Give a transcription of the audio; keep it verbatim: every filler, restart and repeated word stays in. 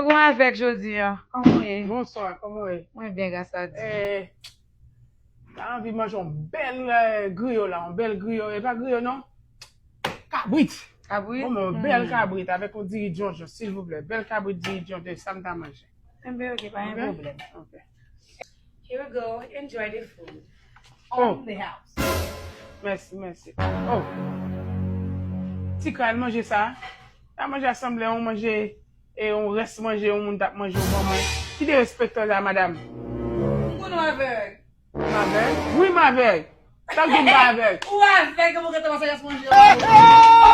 Ou avèk jodi a? Kòman w ye? Bonswa, kòman w ye? Mwen byen, gras a Dye. Eh, ta anvi manje yon bèl eh, griyo la, yon bèl griyo. E pa griyo non. Kabrit. Kabrit? Bon, men yon bèl kabrit avèk yon diri djonjon, silvouplè. Bèl kabrit diri djonjon, sa m ta manje. Enben, ok, pa gen pwoblèm. Ok. Here we go. Enjoy the food. Oh. On the house. Mèsi, mèsi. Oh. Ti kral manje sa. Sa manje a sanble yon manje e yon rès manje yon moun t ap manje yon ban mwen. Ki derespektan sa, madam? M konnen w avèg. M avèg? Wi, m avèg. Sa k di m pa avèg? Ou avèg, mwen gentan pase rès manje yo.